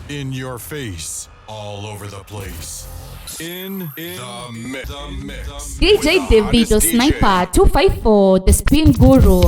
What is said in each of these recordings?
In your face, all over the place. In the mix. DJ Davido Sniper 254, the Spin Guru.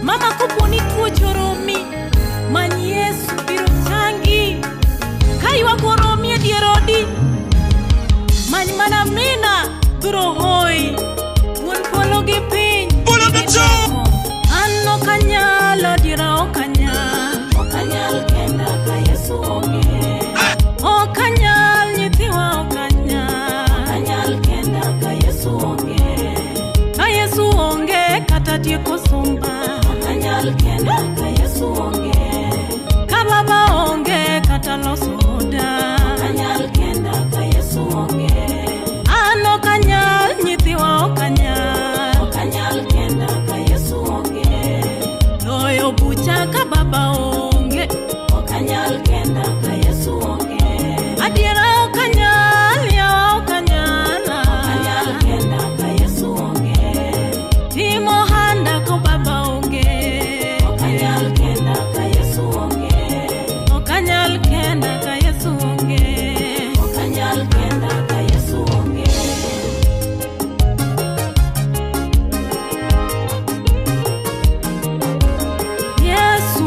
Mama kuponi tuo choromi man Yesu biro changi kaiwa koromi e dierodi many mana mina biro hoi wuon polo gi piny an ok anyal adiera ok anyal ok anyal kenda ka Yesu onge ok anyal nyithiwa ok anyal ok anyal kenda ka Yesu onge ka Yesu onge kata tieko somba Anyal kenda ka Yesu onge ka baba onge kata loso oda Anyal kenda ka Yesu onge an ok anyal nyithiwa ok anyal ok anyal kenda ka Yesu onge loyo bucha ka baba onge ok anyal kenda ka Yesu onge adiera ok anyal yawa ok anyal ok anyal kenda ka Yesu onge timo handa ko baba onge Ok anyal kenda ka Yesu onge Ok anyal kenda ka Yesu onge Ok anyal kenda ka Yesu onge Yesu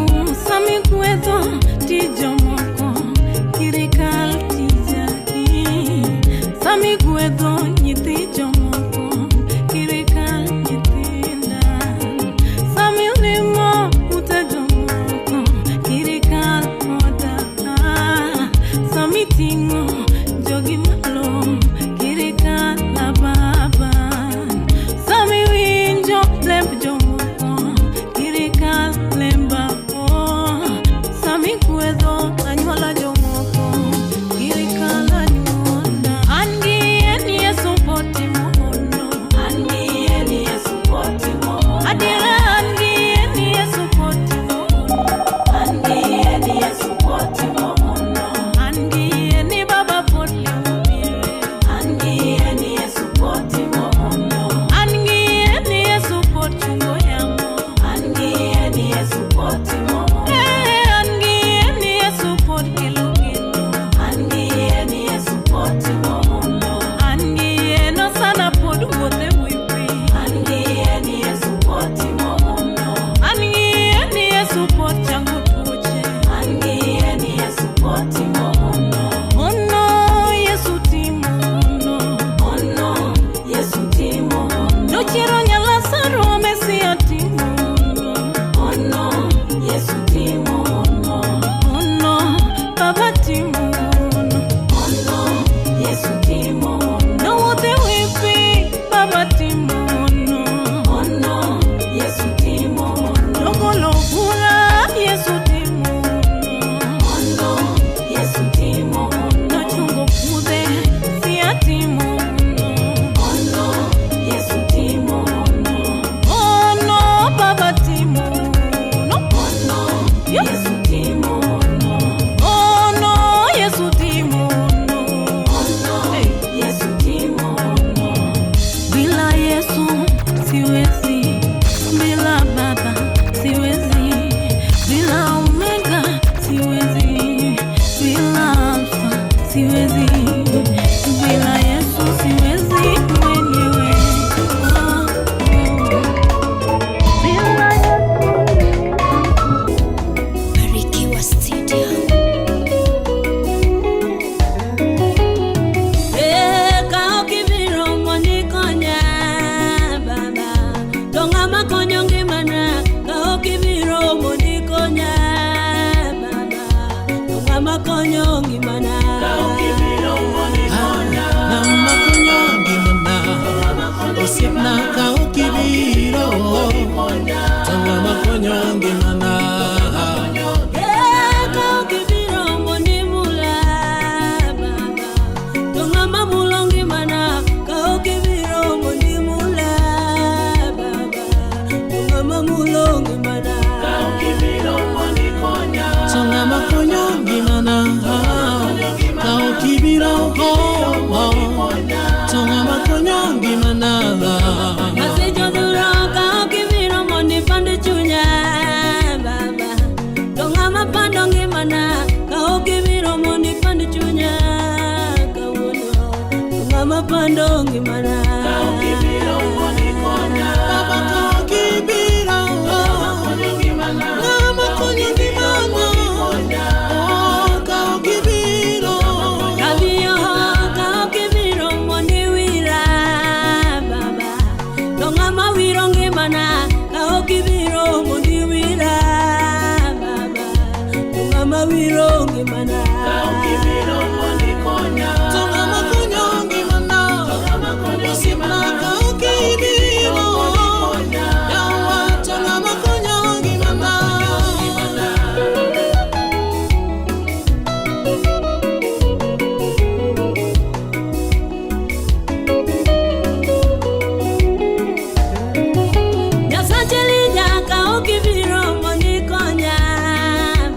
To ng'ama konyo ngimana ka ok ibiro mondo ikonya baba. To ng'ama konyo ngimana Ka ok ibiro mondo ikonya. Ng'ama konyo ngimana osiepna ka ok ibiro to ng'ama konyo ngimana. Eh, ka ok ibiro mondo imula baba. To ng'ama mulo ngimana ka ok ibiro mondo imula baba. To ng'ama mulo ngimana Ka ok ibiro mondo ikonya. To ng'ama konyo ngimana ka ok ibiro to ng'ama konyo ngimana. Asejodhuro ka ok ibiro mondo ipand chunya baba. To ng'ama pando ngimana ka ok ibiro mondo ipand chunya kawuono. To ng'ama pando ngimana Ka ok ibiro mondo ikonya. Baba ka ok ibiro Konyo ngimana. ng'ama konyo ngimana oh ka ok ibiro. Kabiyo ka ok ibiro mondo iwira baba. To ng'ama wiro ngimana ka ok ibiro mondo iwira baba. To ng'ama wiro ngimana Ka ok ibiro mondo ikonya. To ng'ama konyo ngimana osiepna ka ok ibiro yawa to ng'ama konyo ngimana. Nyasache Elija ka ok ibiro mondo ikonya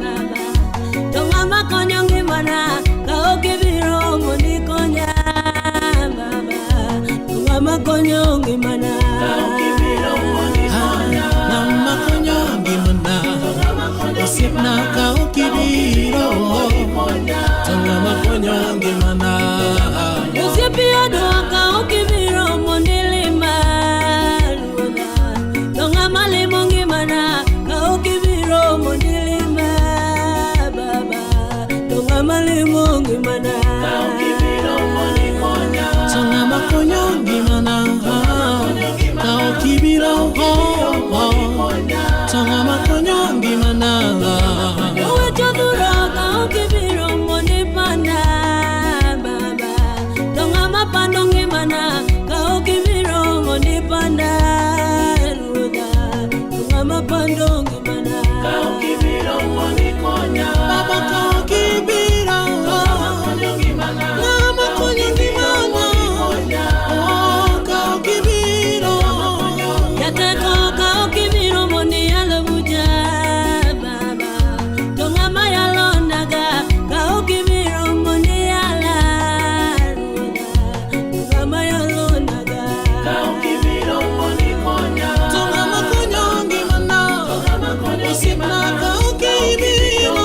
baba. To ng'ama konyo ngimana ka ok ibiro mondo ikonya baba. To ng'ama konyo ngimana Ka ok ibiro mondo ikonya. Ng'ama konyo ngimana osiepna ka ok ibiro to ng'ama konyo ngimana. Osiepi odwa ka ok ibiro mondo ilima ruodha. To ng'ama limo ngimana ka ok ibiro mondo ilima baba. To ng'ama limo ngimana Ka ok ibiro mondo ikonya. To ng'ama konyo ngimana ka ok ibiro to ng'ama konyo ngimana. Owecho dhuro ka ok ibiro mondo ipanda baba. To ng'ama pando ngimana ka ok ibiro mondo ipanda ruodha. To ng'ama pando ngimana Ka ok ibiro mondo ikonya. Baba ka ok ibiro Konyo ngimana. ng'ama konyo ngimana oh ka ok ibiro. Jateko ka ok ibiro mondo iyal bucha baba. To ng'ama yalo naga ka ok ibiro mondo iyala ruodha. To ng'ama yalo naga Ka ok ibiro mondo ikonya. To ng'ama konyo ngimana osiepna ka ok ibiro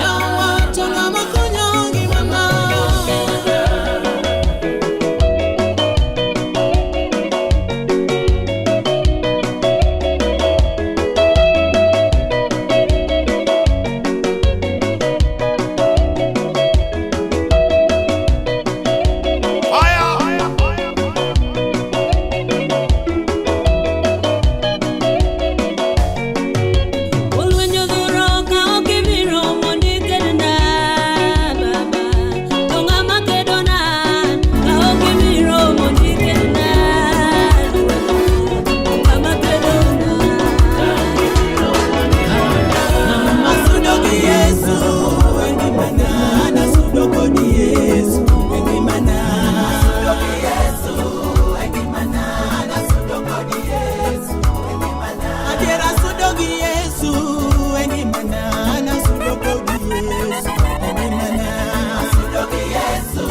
yawa to ng'ama konyo ngimana. Olwenyo dhuro ka ok ibiro mondo ikedna baba. To ng'ama kedona ka ok ibiro mondo ikedna ruodha. To ng'ama kedona. Asudo gi Yesu e ngimana, nasudo kod Yesu e ngimana. Asudo gi Yesu e ngimana, nasudo kod Yesu e ngimana. Adiera asudo gi Yesu e ngimana, nasudo kod Yesu e ngimana. Asudo gi Yesu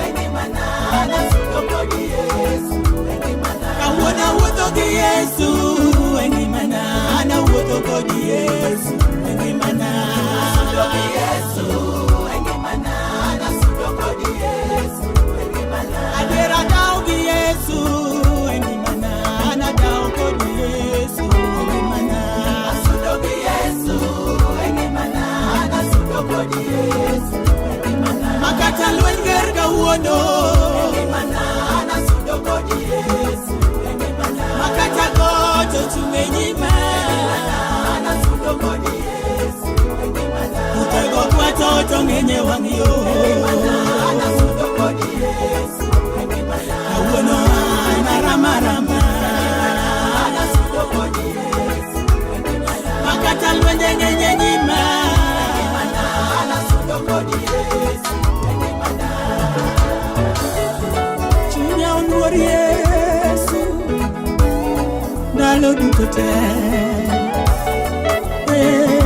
e ngimana, nasudo kod Yesu e ngimana. Kawuono awuotho gi Yesu e ngimana, nawuotho kod Yesu e ngimana. Asudo gi Yesu e ngimana, nasudo kod Yesu e ngimana. Adiera dawo gi Yesu e ngimana, nadawo kod Yesu e ngimana. Asudo gi Yesu e ngimana, nasudo kod Yesu e ngimana. Makata lweny ger kawuono e ngimana, nasudo kod Yesu e ngimana. Makata ochung' e nyima. Utego kwato to ng'eny e wang' yo. Kawuono an aramarama. Makata lwenje ng'eny e nyima. Chunya oluor Yesu ndalo duto te. Eh.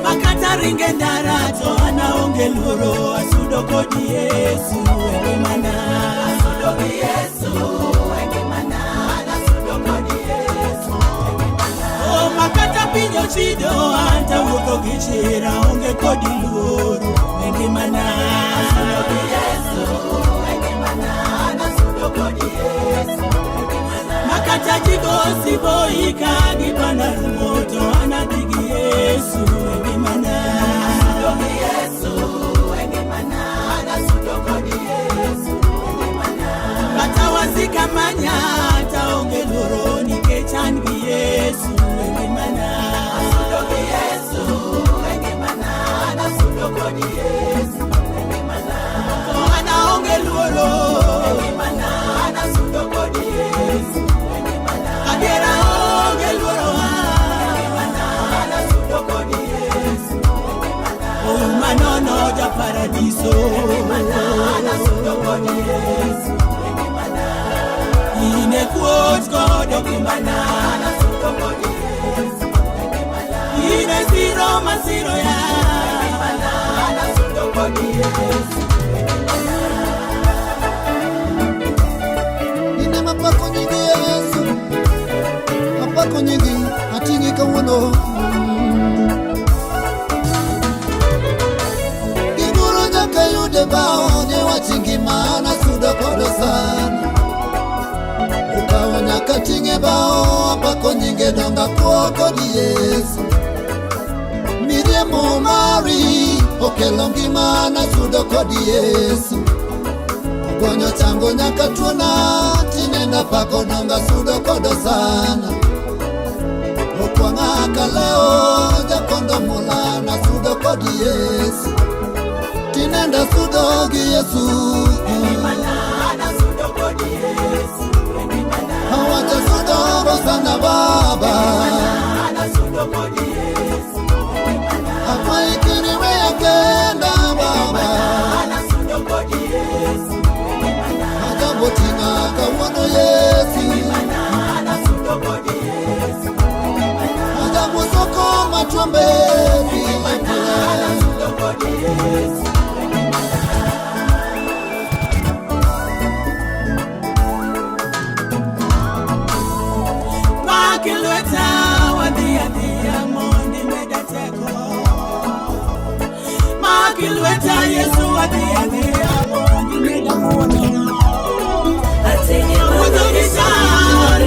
Makata ringe ndara to an aonge luoro asudo kod Yesu e ngimana. Asudo gi Yesu e ngimana. Asudo kod Yesu e ngimana. Oh, makata piny ochido an tawuotho gi chir aonge kod luoro e ngimana. Asudo gi Yesu e ngimana. Asudo kod Yesu e ngimana. Makata ji gosi boika gi panda rumo to an adhi gi Yesu e ngimana. Asudo gi Yesu e ngimana. Asudo kod Yesu e ngimana. Kata wasika manya taonge luoro nikech an gi Yesu e ngimana. Asudo gi Yesu e ngimana. Asudo kod Yesu e ngimana. To an aonge luoro e ngimana. Asudo kod Yesu e ngimana. Adiera onge luoro e ngimana. Asudo kod Yesu e ngimana. Oh, manono ja paradiso e ngimana. Asudo kod Yesu e ngimana. Ine kuot kod ngimana. Asudo kod Yesu e ngimana. Ine siro masiro ya e ngimana. Asudo kod Yesu e ngimana. Nine mapako nyingi Yesu, mapako nyingi ating'i kawuono. Giguro nyaka yude bao ne wach ngima nasudo kodo sana. Okawo nyaka ting'e bao apako nyinge donga kuo kod Yesu. Miriemo mari okelo ngima nasudo kod Yesu. Okonyo chango nyaka tuona tinenda pako donga sudo kodo sana. Okwang'a kaleo jakondo mula nasudo kod Yesu. Tinenda sudo gi Yesu. Asudo kod Yesu e ngimana. Awacho sudo gosana baba. Asudo kod Yesu e ngimana. Akwayi kiriweya kenda baba. Asudo kod Yesu e ngimana. Ajambo ting'a kawuono Yesu. Asudo kod Yesu e ngimana. Ajambo soko machwombe pile pile. Asudo kod Yesu e ngimana. Maki lweta wadhi adhiya mondo imeda teko. Maki lweta Yesu wadhi adhiya mondo imeda ng'wono. Wuotho gi chan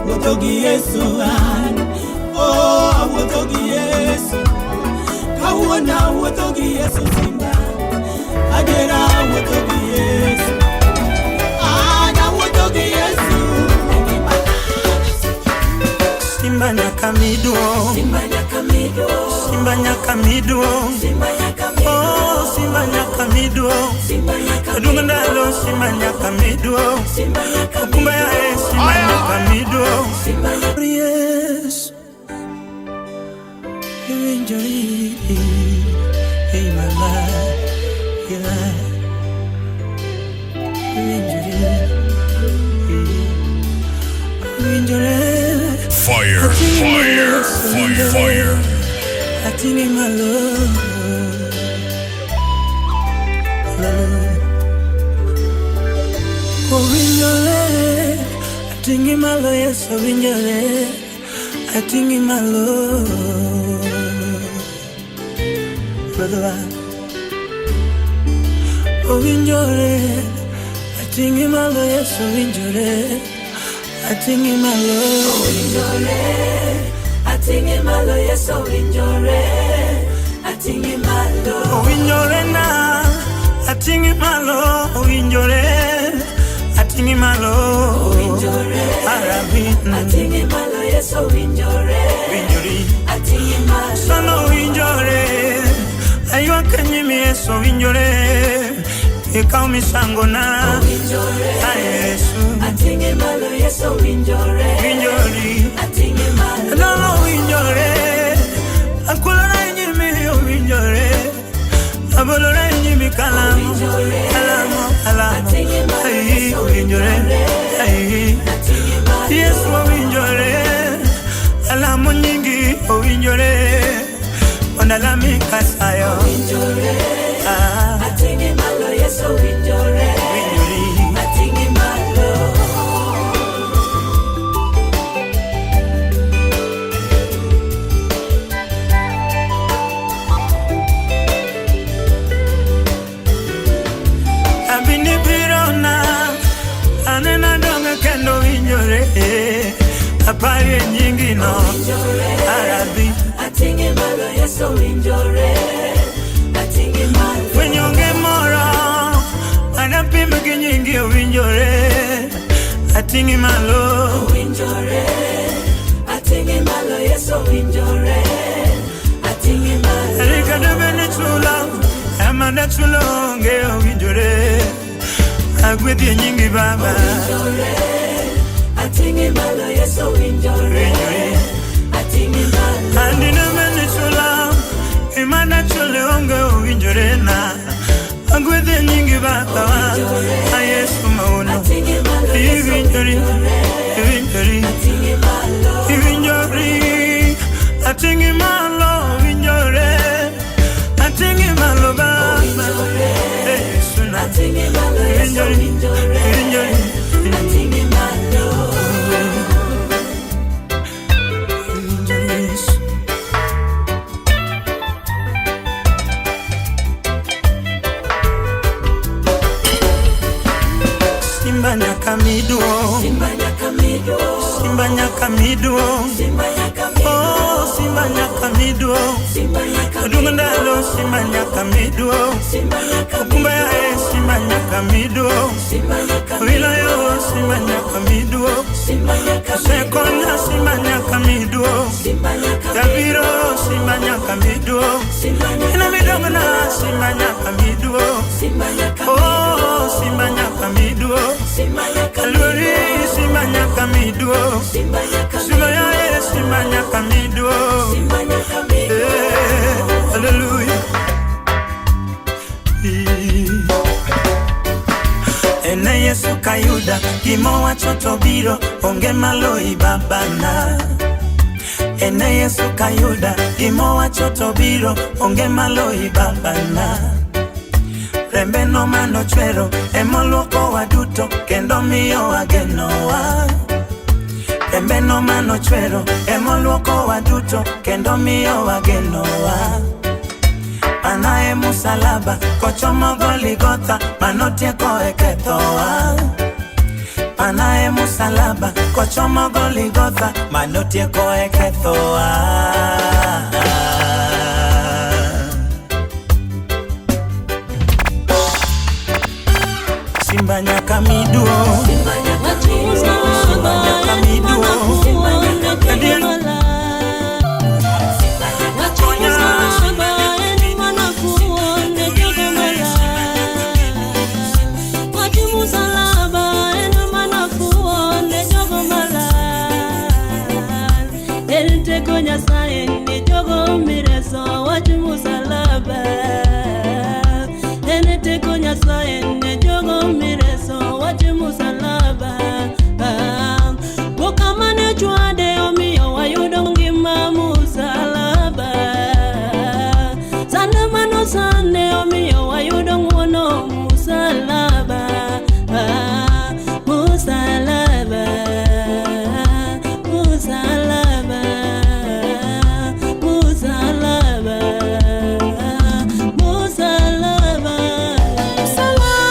Wuotho gi Yesu an, oh awuotho gi Yesu. Kawuono awuotho gi Yesu simba, adiera awuotho gi Yesu. An awuotho gi Yesu. Simba nyaka miduo. Simba nyaka miduo. Simba nyaka miduo. Simba nyaka miduo. Oh, Simba nyaka miduo. Simba nyaka Odungo ndalo Simba nyaka miduo. Simba nyaka Okumba yae Simba nyaka miduo. Simba nyaka Yes. Iwinjori in my life, in life. Iwinjori. Iwinjori. Fire, fire, fire, fire. Ating'i malo. Love. Owinjore, ating'i malo Yesu owinjore, ating'i malo. Brother, owinjore, ating'i malo Yesu owinjore, ating'i malo. Owinjore, ating'i malo Yesu owinjore, ating'i malo. Owinjore na, ating'i malo, owinjore. malo. Owinjore. Arabi. Ating'i malo Yesu owinjore. Winjori. Ating'i malo. Sono winjore. Aywak e nyimi Yesu owinjore. Ikaw misango na. Owinjore. A Yesu. Ating'i malo Yesu owinjore. Winjori. Ating'i malo. Nono winjore. Akulora e nyimi owinjore. Abolora e nyimi kalamo. Owinjore. Kalamo, kalamo. Ating'i malo Ai, Yesu owinjore. owinjore. Ai. Ating'i malo. Yesu owinjore. Alamo nyingi owinjore. Ondalami kasayo. Owinjore. Ah, Ating'i malo Yesu owinjore. winjori. Ating'i malo. Abini birona anena donge kendo winjore. Aparie nyingi no. Owinjore. Arabi. Ating'i malo Yesu owinjore. Ating'i malo. Wenyonge moro anapim gi nyingi owinjore. Ating'i malo. Owinjore. Ating'i malo Yesu owinjore. Ating'i malo. Erika debe ni chulo amanda chulo onge owinjore. Agwedhi nyingi baba. Owinjore. Ating'i malo Yesu owinjore. Winjori. Ating'i malo. Andina mene chula imana chule onge owinjore na. Agwedhi nyingi baba. A Yesu mauno. Ating'i malo Yesu Iwinjori. owinjore. Iwinjori. Ating'i malo. Iwinjori. Ating'i malo owinjore. Ating'i malo baba. Owinjore. Yesu na. Ating'i malo Yesu Iwinjori. owinjore. Iwinjori. Ating'i malo. Iwinjori Yesu. Simba nyaka miduo. Simba nyaka miduo. Simba nyaka miduo. Simba nyaka miduo. Oh, Simba nyaka miduo. Simba nyaka Odungo ndalo Simba nyaka miduo. Simba nyaka Okumba yae Simba nyaka miduo. Simba nyaka Wilo yo Simba nyaka miduo. Simba nyaka Osekonya Simba nyaka miduo. Simba nyaka Jabiro Simba nyaka miduo. Simba nyaka Ina midongo na Simba nyaka miduo. Simba nyaka Oh, Simba nyaka miduo. Simba nyaka Aluori Simba nyaka miduo. Simba nyaka Simba yae Simba nyaka miduo. Simba nyaka Eh, hallelujah. Ene Yesu kayuda gimowacho to biro onge maloyi babana. Ene Yesu kayuda gimowacho to biro onge maloyi babana. Rembe no manochwero emoluokowa duto kendo miyowa genowa. Rembe no manochwero emoluokowa duto kendo miyowa genowa. Mana e musalaba kochomo Goligotha manotieko e kethowa. Mana e musalaba kochomo Goligotha manotieko e kethowa. Simba nyaka miduo. Simba nyaka Simba nyaka miduo. Adier. Nyasaye ni jogo mireso wach musalaba en teko Nyasaye ne jogo mireso wach musalaba. Boka mane chwade omiyo wayudo ngima musalaba. Sande mano sande omiyo wayudo ng'uono musalaba. Musalaba. Musalaba. Musalaba. Musalaba. Musalaba.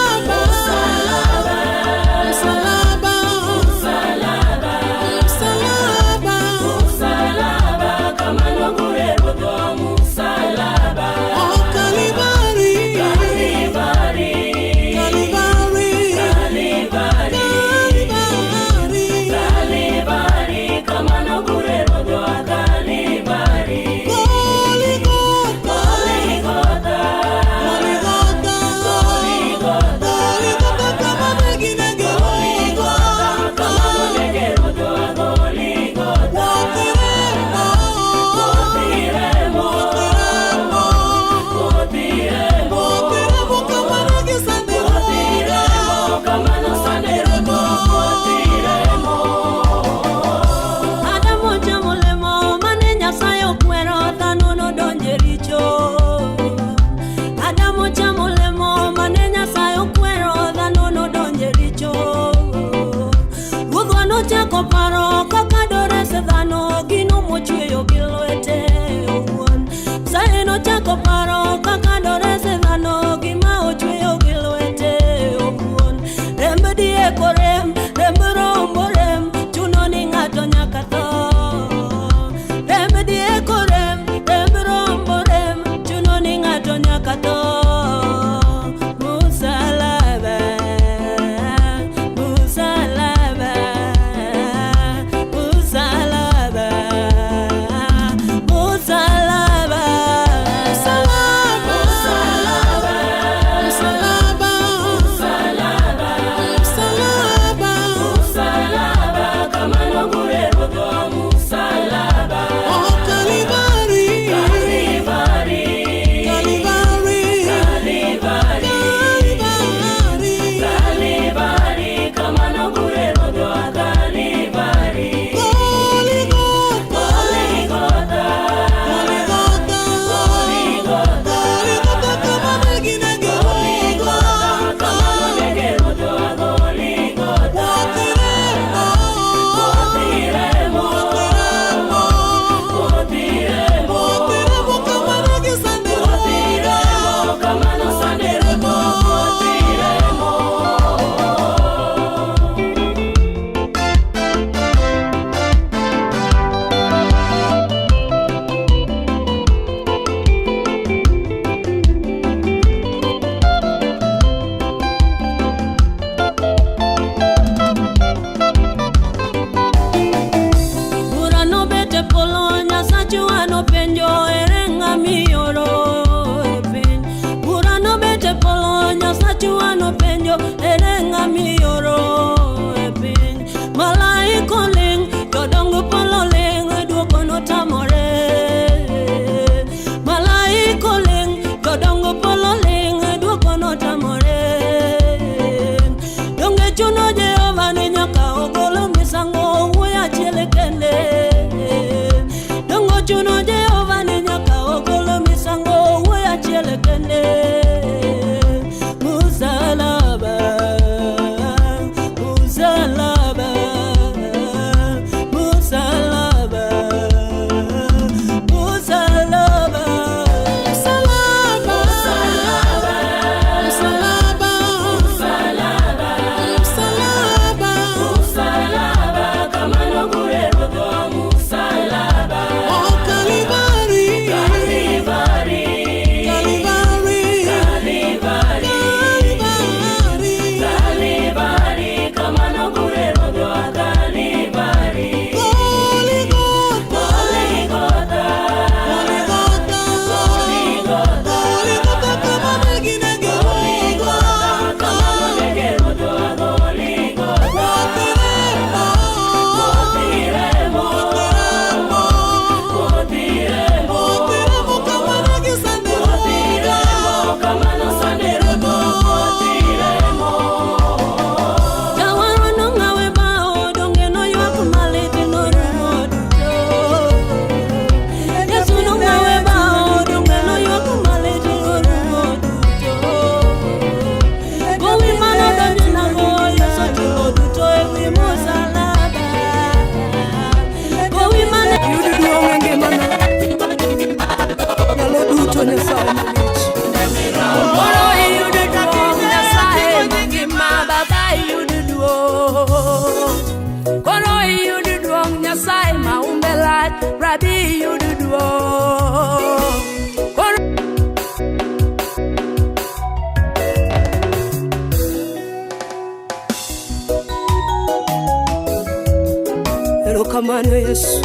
Erokamano Yesu.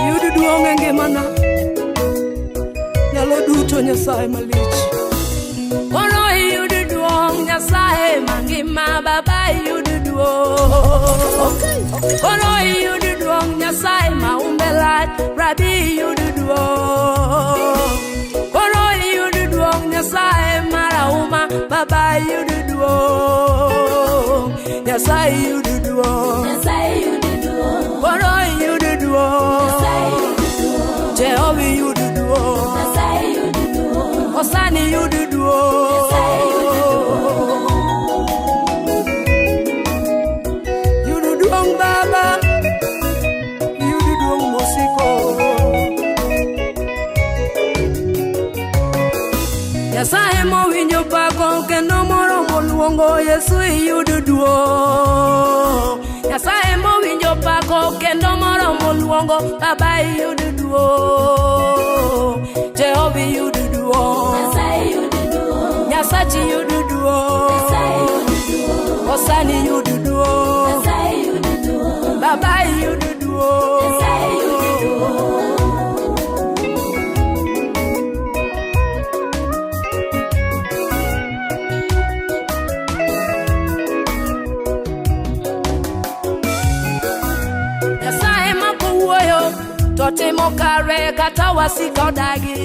Yud duong' e ngimana. Ndalo duto Nyasaye malich. Koro iyud duong' Nyasaye mangima, Baba iyud duong'. Koro iyud duong' Nyasaye ma umbe lach, Rabi iyud duong'. Koro iyud duong' Nyasaye marahuma, Baba iyud duong'. Nyasaye iyud duong'. Koro iyud duong'. Jehova iyud duong'. Osani iyud duong'. Yud duong' Baba, yud duong' mosiko. Nyasaye mowinjo pako kendo moromo luongo Yesu iyud duong'. Nyasaye mowinjo pako kendo moromo luongo Baba iyud duong'. Jehova iyud duong'. Nyasachi iyud duong'. Osani iyud duong'. Baba iyud duong'. Nyasaye ma kowuoyo to timo kare kata wasika odagi.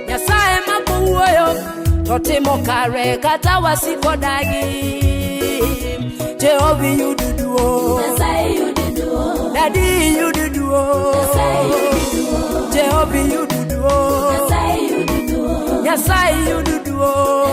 Nyasaye ma kowuoyo to timo kare kata wasika odagi. Jehova iyud duong'. Dadi iyud duong'. Jehova iyud duong'. Nyasaye iyud duong'.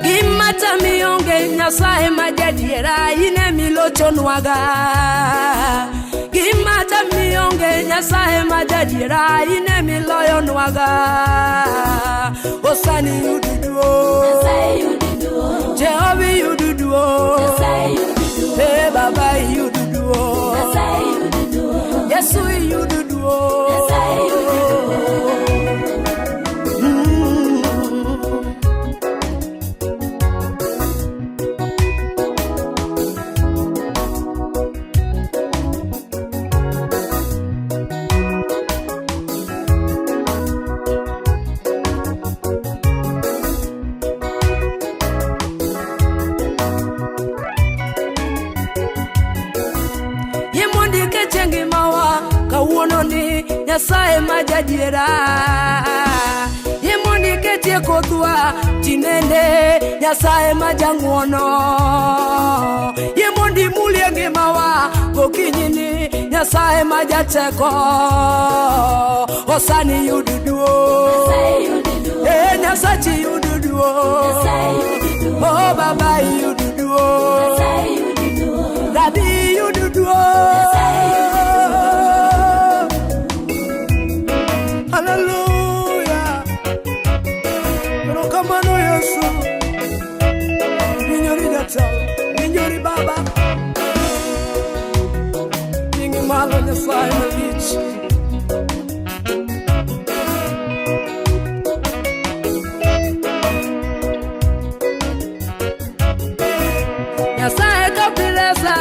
Gima tami onge Nyasaye ma jadiera in emilochonwaga. Gima tami onge Nyasaye ma jadiera in emiloyonwaga. Osani iyud duong'. Jehova iyud duong'. Eh Baba iyud duong'. Yesu iyud duong'. Yie mondo ikech e ngimawa kawuono ni Nyasaye ma jadiera. Yie mondo iketie kothwa tinende Nyasaye ma jang'uono. Yie mondo imulie ngimawa gokinyi ni Nyasaye ma jateko. Osani iyud duong'. Eh Nyasachi iyud duong'. Oh Baba iyud duong'. Rabi iyud duong'. Hallelujah. Erokamano Yesu. Winjori jatelo, winjori Baba. Nyingi malo Nyasaye malich. Nyasaye kapiresa,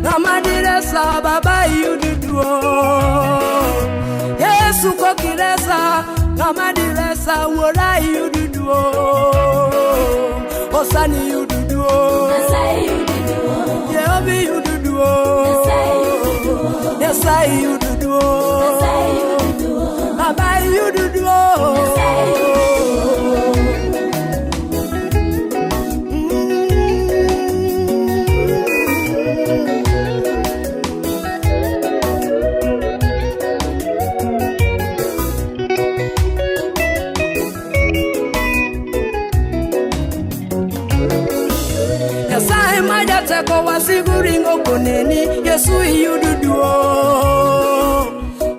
ng'ama diresa, Baba iyud duong'. Yesu kokiresa, ng'ama diresa, Wuora iyud duong'. Osani iyud duong'. Jehova iyud duong'. Nyasaye iyud duong'. Baba iyud duong'. Nyasaye ma jateko wasigu ringo koneni Yesu iyud duong'.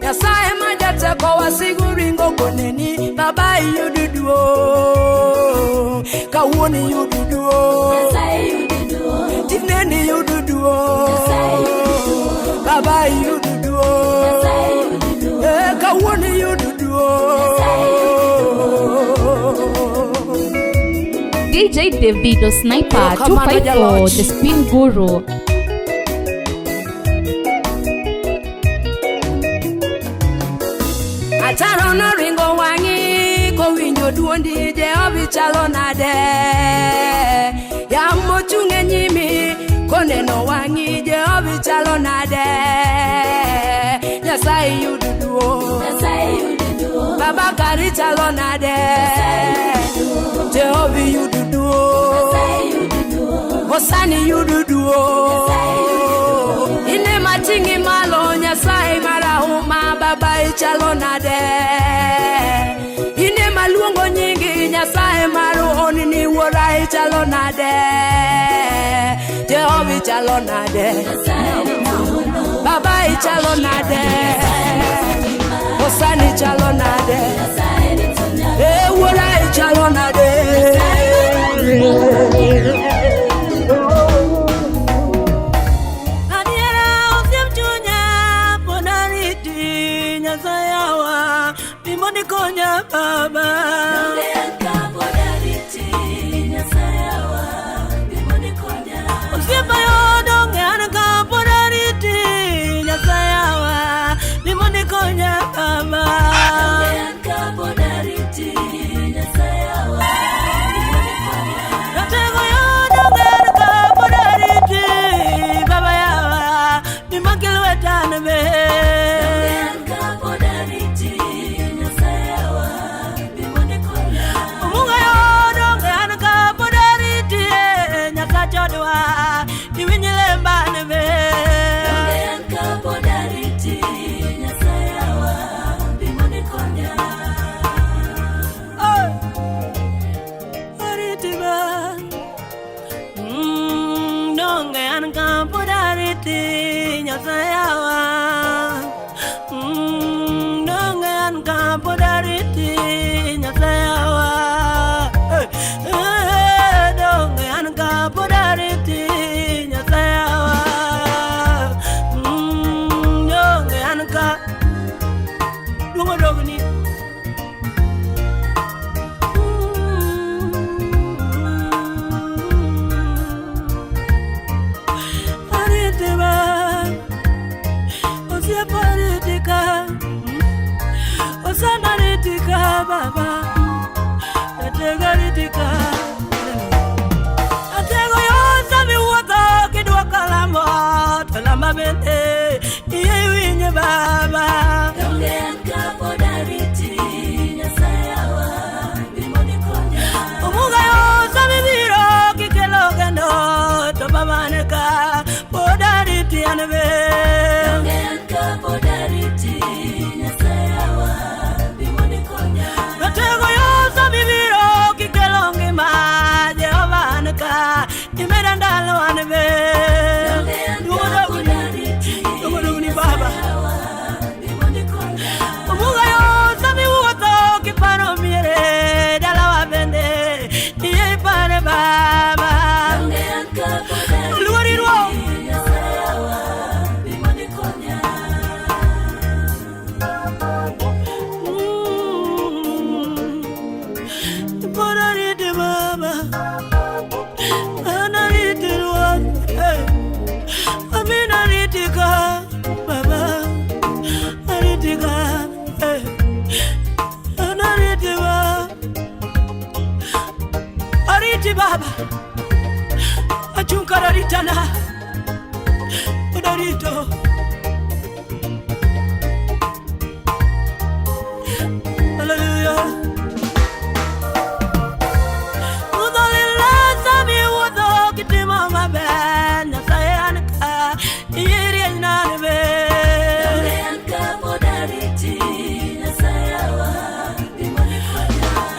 Nyasaye ma jateko wasigu ringo koneni Baba iyud duong'. Kawuono iyud duong'. Tinende iyud duong'. Baba iyud duong'. Eh, kawuono iyud duong'. DJ Davido Sniper Erokamano 254, jaloch. the spin guru. Ataro noringo wang'i kowinjo duondi Jehova chalo nade. Yamo chung' e nyimi koneno wang'i Jehova chalo nade. Nyasaye yud duong'. Baba kari chalo nade. Jehova yud duong'. Osani yud duong'. Ine mating'i malo Nyasaye marahuma baba ichalo nade. Ine maluongo nyingi Nyasaye mar honni wuora ichalo nade. Jehova ichalo nade. Baba ichalo nade. Osani ichalo nade. Eh wuora ichalo nade. Adiera osiep chunya pod ariti Nyasaye wa bi mondo ikonya baba. Osiepa yo donge an ka pod ariti Nyasaye wa bi mondo ikonya baba. Ratego yo donge an ka pod ariti baba yawa bi mak lweta an be. Omunga yo donge an ka pod ariti Nyasach odwa iwinj lemba an be. Oh, ariti ba. Donge an ka pod ariti Nyasaye wa. Donge an ka pod ariti Nyasaye wa. Eh, eh, donge an ka pod ariti Nyasaye wa. Donge an ka duong' odogni. Ariti ba, osiepa ariti ka, osana ariti ka baba, atego ariti ka. Atego yo sami wuotho kidwoko lamo, to lamba bende iye iwinje baba. Omuga yo sami biro kikelo kendo, to baba ne ka pod ariti an be. Ratego yo sami biro kikelo ngima, Jehova an ka, imeda ndalo an be. Duong' odogni baba. Omuga yo sami wuotho kiparo miere, dalawa bende iye ipare baba. Luori ruoth. Pod ariti baba, an ariti ruoth, eh. Amin ariti ka baba, ariti ka, eh. An ariti ba, ariti baba, achung kar aritana, pod arito. Hallelujah. Udolila sami wuotho kitimo maber, Nyasaye an ka, iyie rieny an be.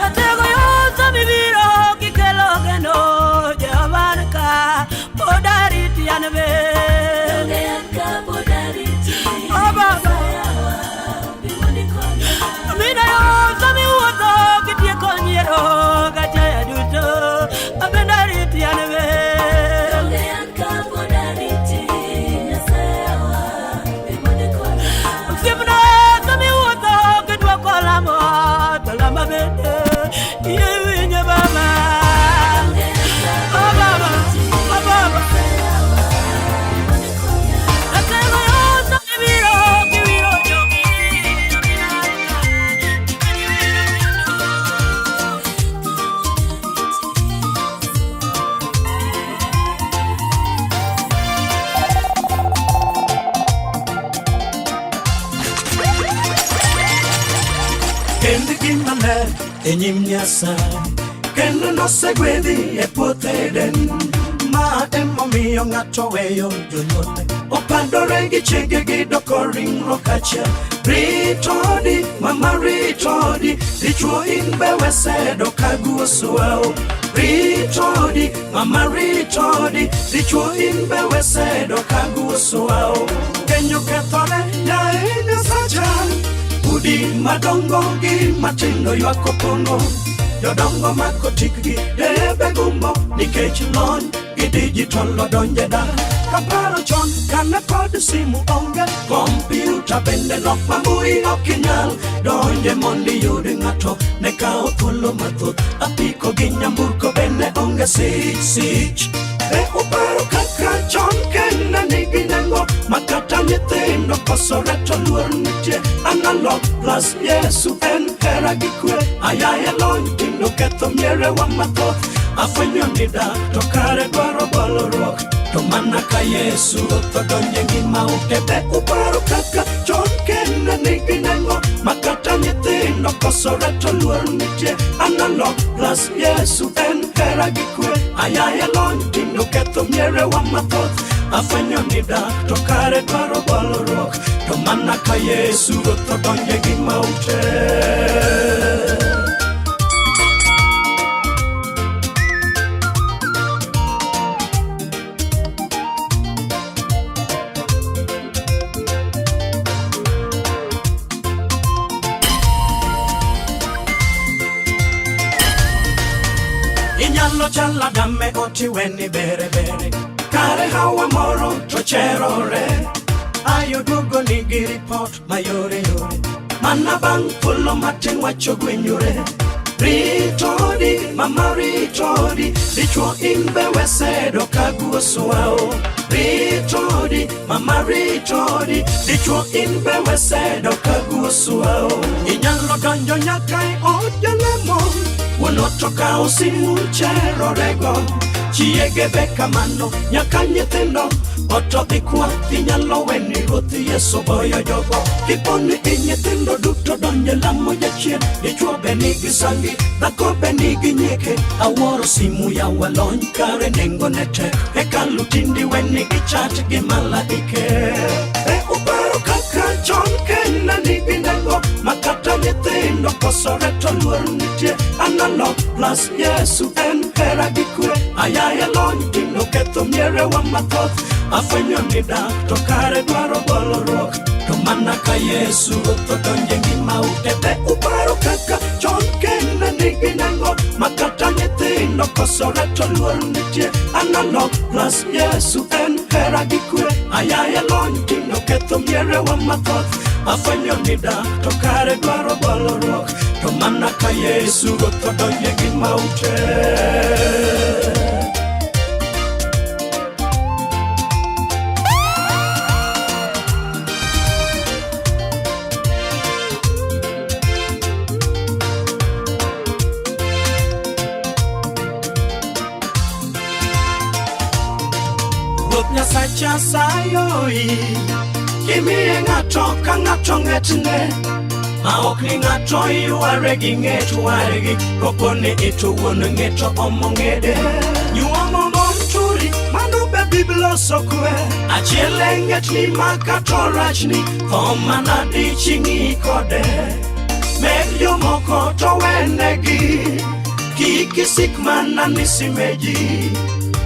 Atego yo sami biro kikelo geno, Jehova an ka, pod ariti an be. e nyim Nyasaye kendo nosegwedhi e puoth Eden. Ma emomiyo ng'ato weyo jonyuolne, opadore gi chiege gidoko ringruok achiel. Ritodi, mama ritodi, dichuo in be wesedo ka guosuao. Ritodi, mama ritodi, dichuo in be wesedo ka guosuao. Keny okethore, yaye Nyasacha, udi madongo gi matindo ywak opong'o. Jodongo mako tikgi, debe gumbo, nikech lony gi digital odonje dala. Kaparo chon kane pod simu onge, kompyuta bende nok ma mbui ok inyal donje mondo iyud ng'ato ne kawo thuolo mathoth. Apiko gi nyamburko bende onge sich sich. Be uparo kaka chon keny ne nigi nengo ma kata nyithindo kosore to luor nitie. Analog plus Yesu en hera gi kwe. Ayaye lony tinde oketho mierewa mathoth. Afwenyo ni dak to kare dwaro bolruok. To mana ka Yesu ruoth odonjo e ngima ute be uparo kaka chon keny ne nigi nengo ma kata nyithindo kosore to luor nitie. Analog plus Yesu en hera gi kwe. Ayaye lony tinde oketho mierewa mathoth. Afwenyo ni dak to kare dwaro bolruok. To mana ka Yesu ruoth odonjo e ngima ute. Inyalo chalo Adam e ot iweni bere bere, kare Hawa moro to cherore. Ayo duogo nigi ripot mayore yore, mana bang' thuolo matin wach ogwenyore. Ritodi, mama ritodi, dichuo in be wesedo ka guosuao. Ritodi, mama ritodi, dichuo in be wesedo ka guosuao. Inyalo donjo nyaka e od jalemo, wuon ot to kawo simu cherorego. Chiege be kamano, nyaka nyithindo ot odhi kwath inyalo weni Ruoth Yesu boyo jogo. Kipo ni i nyithindo duto donjo e lamo jachien, dichuo be nigi sangi, dhako be nigi nyieke. Awuoro simu yawa lony kare nengone tek, hekalu tindi weni gi chat gi malaike. Be uparo kaka chon keny ne nigi nengo ma kata nyithindo kosore to luor nitie. Analog plus Yesu en hera gi kwe. Ayaye lony tinde oketho mierewa mathoth. Afwenyo ni dak to kare dwaro bolruok. To mana ka Yesu ruoth odonjo e ngima ute be uparo kaka chon keny ne nigi nengo ma kata nyithindo kosore to luor nitie. Analog plus Yesu en hera gi kwe. Ayaye lony tinde oketho mierewa mathoth. Afwenyo ni dak to kare dwaro bolruok. To mana ka Yesu ruoth odonjo e ngima ute. Ruoth Nyasacha sayoi Kimiye ng'ato ka ng'ato ng'etne ma ok ni ng'ato yware gi ng'et wargi kopo ni ito wuon ng'eto omo ng'ede nyuomo mon turi mano be bibloso kwe achiel e ng'etni ma kato rachni tho mana diching'i kode meg jomoko to wenegi kik isik mana ni simeji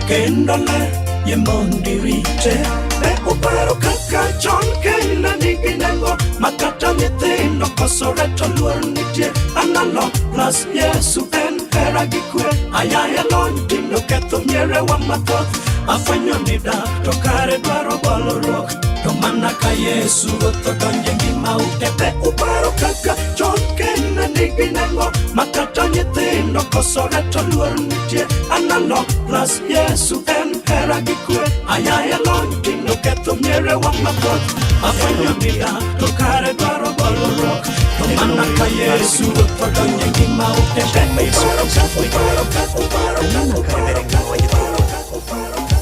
kendo ler yie mondo irite. Be uparo kaka chon keny ne nigi nengo ma kata nyithindo kosore to luor nitie. Analog plus Yesu en hera gi kwe. Ayaye lony tinde oketho mierewa mathoth. Afwenyo ni dak to kare dwaro bolruok. To mana ka Yesu ruoth odonjo e ngima ute be uparo kaka chon keny ne nigi nengo ma kata nyithindo kosore to luor nitie. Analog plus Yesu en hera gi kwe. Ayaye lony tinde oketho mierewa mathoth. Afwenyo ni dak to kare dwaro bolruok. To mana ka Yesu ruoth odonjo e ngima ute be uparo kaka uparo kaka uparo kaka uparo kaka uparo kaka uparo kaka.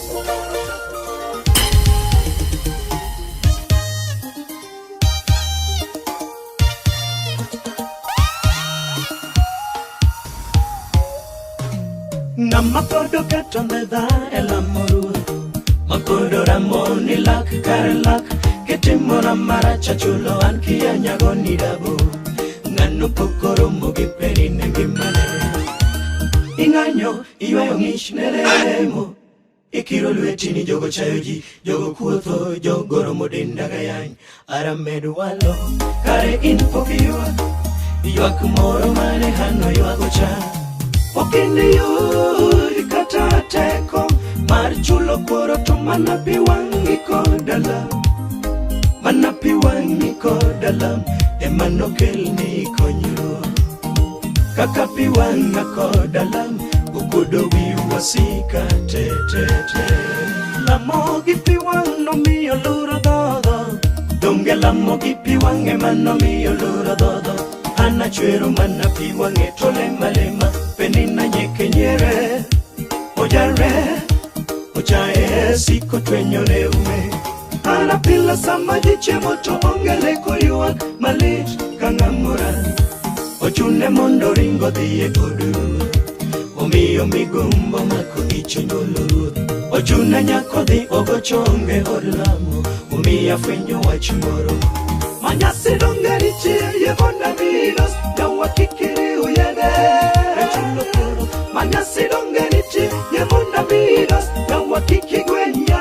Ng'ama pod oketo ndhedha e lamo ruoth, mapodo ramo ni lak kar lak, kitimona marach achulo an kia nyago ni dabo. Ng'ano pok oromo gi peri ne ngimane. Ing'anyo iywayo ng'ich ne lemo, ikiro lweti ni jogo chayo ji, jogo kuotho, jogo romo denda ga yany. Aramed walo kare in pok iywak, ywak moro mane hano ywago cha. Ok iniyud kata teko mar chulo kuoro to mana pi wang'i kod alam, mana pi wang'i kod alam ema nokelni konyruok. Kaka pi wang'a kod alam okuodo wi wasika te te te. Lamo gi pi wang' nomiyo luro dhodho, donge lamo gi pi wang' ema nomiyo luro dhodho. An achwero mana pi wang'e to lema lema, penina nyeke nyiere, ojare, ochaye siko twenyore ume. Ana pila sama ji chiemo to onge leko ywak malit ka ng'amora. Ochune mondo ringo dhi e od ruoth, omiyo migombo mako ich onyuolo ruoth. Ochune nyako dhi ogo chonge od lamo, omiyo afwenyo wach moro. Manyasi donge nitie yevona miros, yawa kik iriw yedhe. Manyasi donge nitie yevona miros, yawa kik igwenya.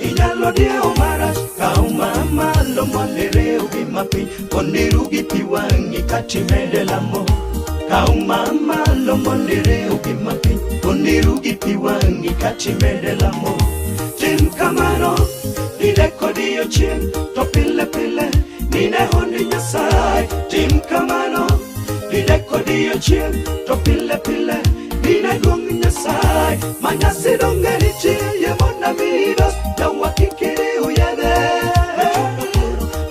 Inyalo diewo marach, kaw mamalo mondo iriw gi mapiny, mondo iru gi pi wang'i katimede lamo. Kaw mamalo mondo iriw gi mapiny, mondo iru gi pi wang'i katimede lamo. Tim kamano didek odiechieng' to pile pile nine honni Nyasaye. Tim kamano didek odiechieng' to pile pile nine duong' Nyasaye. Manyasi donge nitie yevona miros, yawa kik iriw yedhe.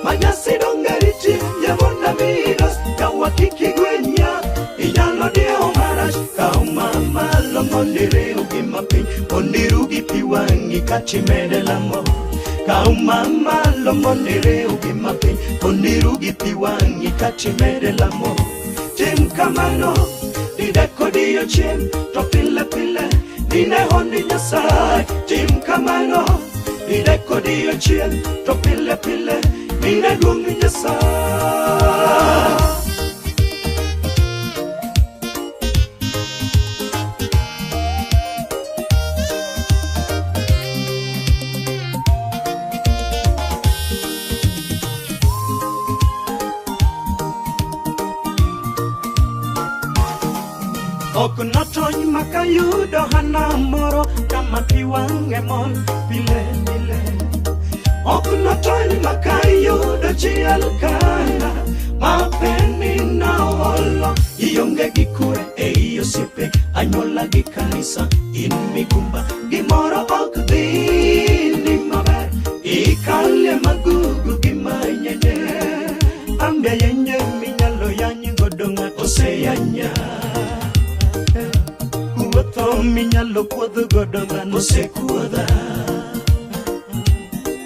Manyasi donge nitie yevona miros, yawa kik igwenya. Inyalo diewo marach, kaw mamalo mondo iriw gi mapiny, mondo iru gi pi wang'i katimede lamo. Kaw mamalo mondo iriw gi mapiny, mondo iru gi pi wang'i katimede lamo. Tim kamano didek odiechieng' to pile pile nine honni Nyasaye. Tim kamano didek odiechieng' to pile pile nine duong' Nyasaye. Ok notony makayudo hana moro kama pi wang'e mol pile pile. Ok notony makayudo chi Elkana ma Penina olo. Ionge gi kwe ei osiepe, anyuola gi kanisa, in migumba, gimoro ok dhini maber. Ikalie magugu gi manyenye, ambia yenye minyalo yany godo ng'ato oseyanya. Kuotho minyalo kuodh godo dhano osekuodha.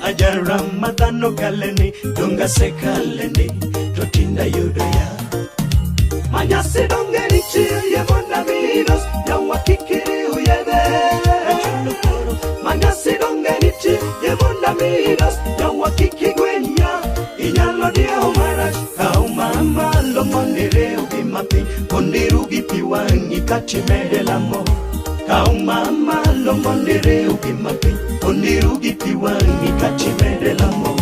Ajara ma dhano kaleni, donge asekaleni, to tinde ayudo ya. Manyasi donge nitie yevona miros, yawa kik iriw yedhe. Manyasi donge nitie yevona miros, yawa kik igwenya. Inyalo diewo marach, kaw mamalo mondo iriw gi mapiny, mondo iru gi pi wang'i katimede lamo. Kaw mamalo mondo iriw gi mapiny, mondo iru gi pi wang'i katimede lamo.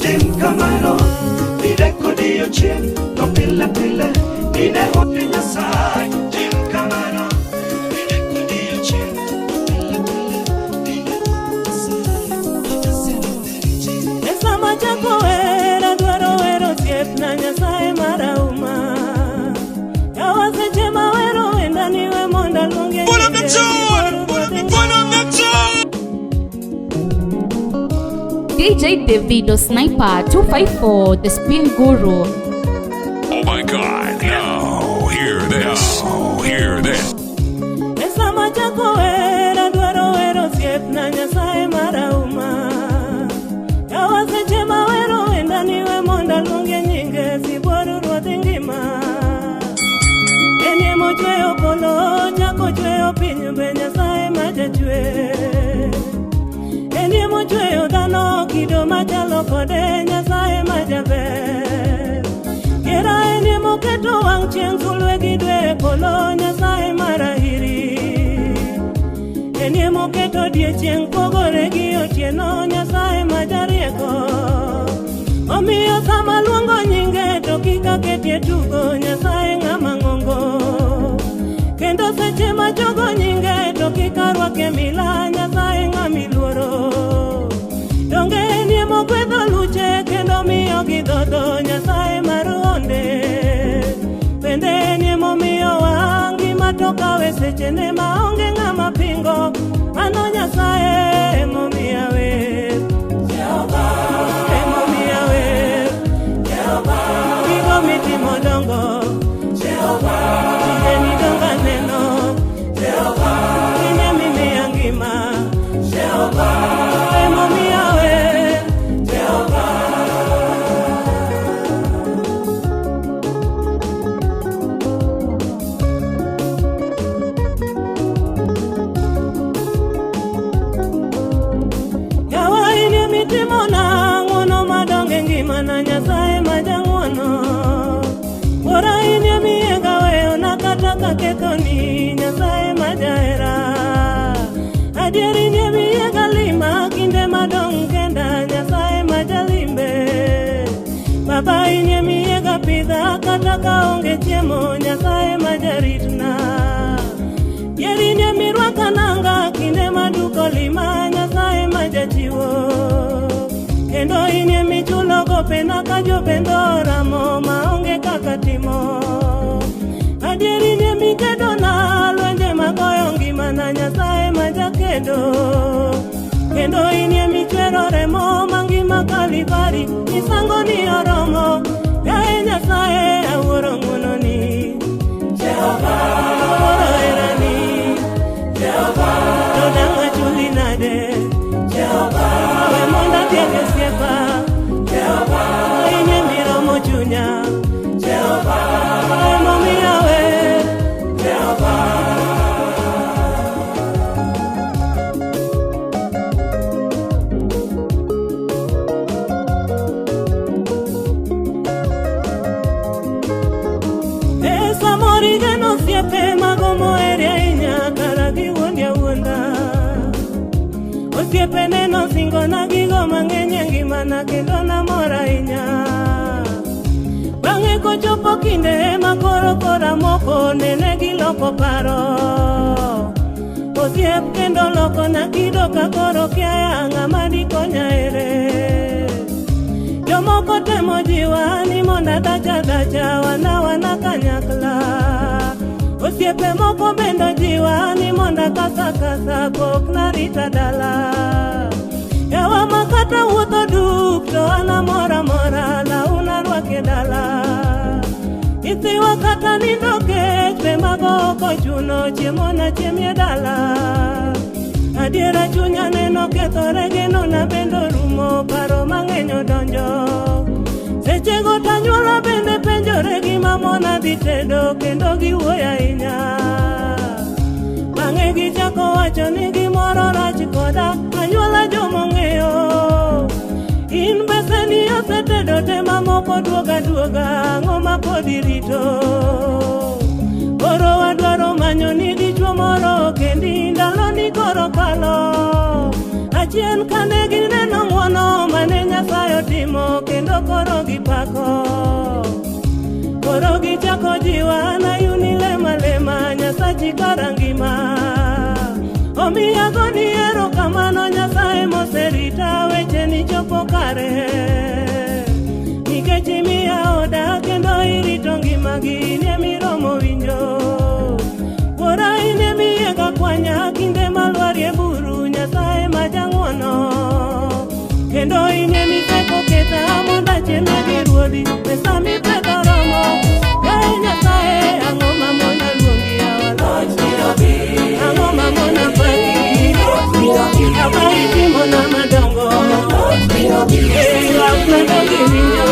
Tim kamano didek odiechieng' to pile pile nine honni Nyasaye. Tim kamano didek odiechieng' to pile pile nine honni Nyasaye. E sama chako wer adwaro wero osiepna Nyasaye marahuma. Yawa seche mawero wenda niwe mondo aluonge Pull up the nyinge, tune! Ruoth Pull up the tune! DJ Davido Sniper 254, the Spin Guru. Oh my God. Now, hear this. Now, hear this. E sama chako wer adwaro wero osiepna Nyasaye marahuma. Yawa seche mawero wenda niwe mondo aluonge nyinge, sibuor ruoth ngima. En ema ochweyo polo, chako chweyo piny be. osiepe Nyasaye ma jachwe. Enie mochweyo dhano kido machalo kode Nyasaye ma jaber. Kera enie moketo wang' chieng' sulwe gi dwe e polo Nyasaye marahiri. Enie moketo odiechieng' pogore gi otieno Nyasaye ma jarieko. Omiyo sama luongo nyinge to kik aketie tugo Nyasaye ng'ama ng'ongo. Kendo seche ma jogo nyinge to kik arwake mila Nyasaye ng'ama iluoro. Donge enie mogwedho luche kendo miyo gidhodho Nyasaye mar onde. Bende enie momiyowa ngima to kawe sechene maonge ng'ama pingo. Mano Nyasaye emomiya wer. Emomiya wer. Gigo mitimo dongo. Tijeni dongo aneno. Inye mimiya ngima. Emomiya wer. Yawa inie mitimona ng'wono madongo e ngimana Nyasaye ma jang'wono. Wuora inie miyiega weyona kata kakethoni Nyasaye ma jahera. Adier inie miyiega lima kinde madong' kenda Nyasaye ma jalimbe. Baba inie miyiega pidha kata kaonge chiemo Nyasaye ma jaritna. Yier inie mirwaka nanga kinde maduko lima Nyasaye ma jachiwo. Kendo inie michulo gopena ka jopendo oramo maonge kaka timo. Adier inie mikedona lwenje magoyo ngimana Nyasaye ma jakedo. Kendo inie michwero remo mangima Kalvari misango ni oromo. Yaye Nyasaye awuoro ng'wononi. Awuoro herani. To dang' achuli nade. We mondo atiek osiepa. Inie miromo chunya. Emomiyo wer. E samoro igeno osiepe mago moheri ahinya kara giwuondi awuonda. Osiepe neno singona gigo mang'eny e ngimana kendo namor ahinya. Bang'e kochopo kinde ma koro kora moko nene giloko paro. Osiep kendo lokona kido ka koro kiaya ng'ama dikonya ere. Jomoko temo jiwa ni mondo adacha dacha wana wana kanyakla. Osiepe moko bende jiwa ni mondo akasa kasa pok narita dala. Yawa makata wuotho duk to an amora mora launa rwake dala. Nyithiwa kata nindo kech be mago ok ochuno chiemo nachiemie dala. Adiera chunya neno kethore genona bende orumo paro mang'eny odonjo. Sechego tanyuola bende penjore gima mona dhi tedo kendo giwuoyo ahinya. Bang'e gichako wacho ni gimoro rach koda anyuola jomong'eyo. In beseni osetedo te mamoko duoga duoga ang'o ma pod irito. Koro wadwaro manyo ni dichuo moro kendi ndalo ni koro kalo. Achien kane gineno ng'wono mane Nyasaye otimo kendo koro gipako. Koro gichako jiwa nayuni lema lema Nyasachi kara ngima. Omiyo agoni erokamano Nyasaye moserita wecheni chopo kare. Nikech imiya oda kendo irito ngimagi inie miromo winjo. Wuora inie miyiega kwanya kinde malwarie buru Nyasaye ma jang'wono. Kendo inie miseko keta mondo achiemie gi ruodhi pesa mipedho romo. Yaye Nyasaye ang'o mamona luongi yawa Ang'o mamona paki. Baba itimona madongo. Ywak madongo iwinjo.